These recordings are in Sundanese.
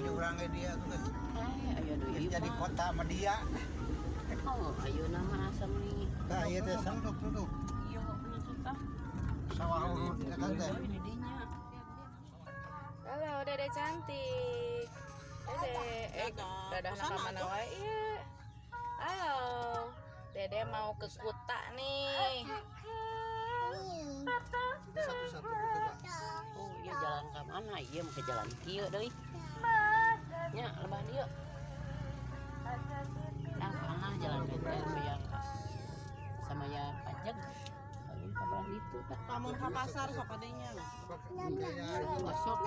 Di urang ge dia tuh. Ayo deui. Jadi kota media. Oh, ayeuna mah asa meuni. Tah ieu teh duduk. Iya, nu tah. Sawah urut eta teh. Di dinya. Halo, Dede cantik. Dede, dadah ka mana wae ieu? Halo. Dede mau ke Kuta nih. Satu-satu. Oh, iya jalan ka mana? Iya make jalan kieu deui. Nya, lebah dieu. Ah, kana jalan teh biar sama ya pajak. Lalu ka belah ditu tah. Lamun ka pasar sok adanya. Masuk.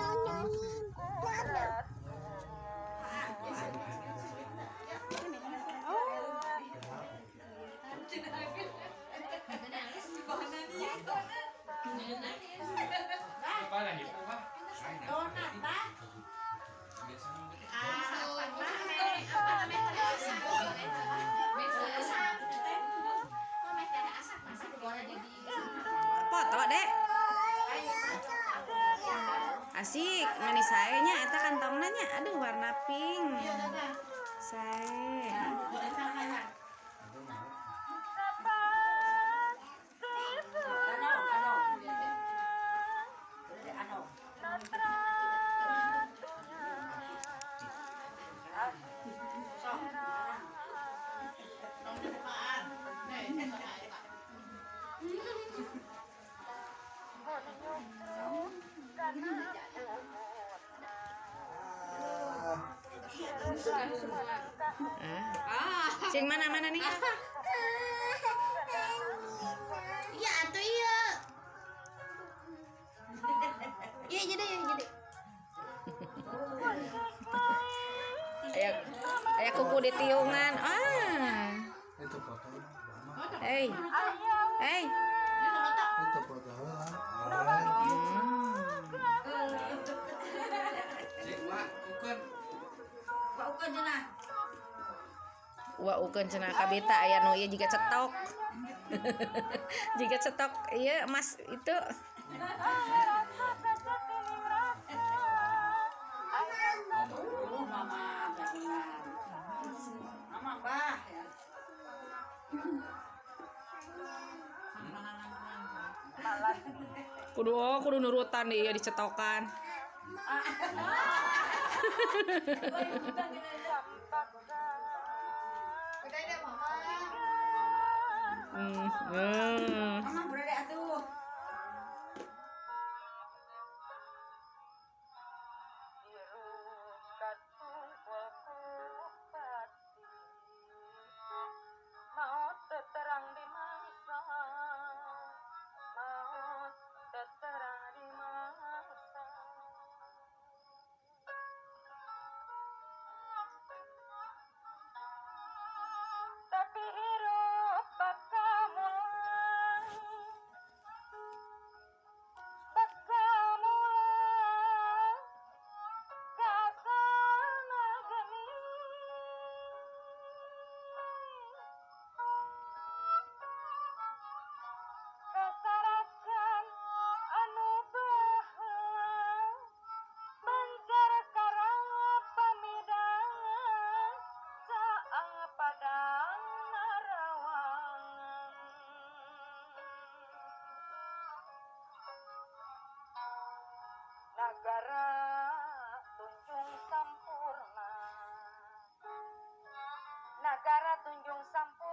Foto, Dek. Asik, manis sae nya eta kantongna nya. Aduh, warna pink. Sae. Cing mana mana nih? Iya atuh iya. Iya jadi ya jadi. Aya aya kuku di tiungan. Ah. Itu foto. Hey. Hey. Itu foto. Cik, Wak, ukeun. Wak ukeun cenah. Wah, ukeun cenah kabita aya nu ieu jiga cetok. Jiga cetok ieu Mas itu. Mama bah ya. Kudu oh, kudu nurutan ieu dicetokan. Mama berada atuh. Nagara Tunjung Sampurna, Nagara Tunjung Sampurna.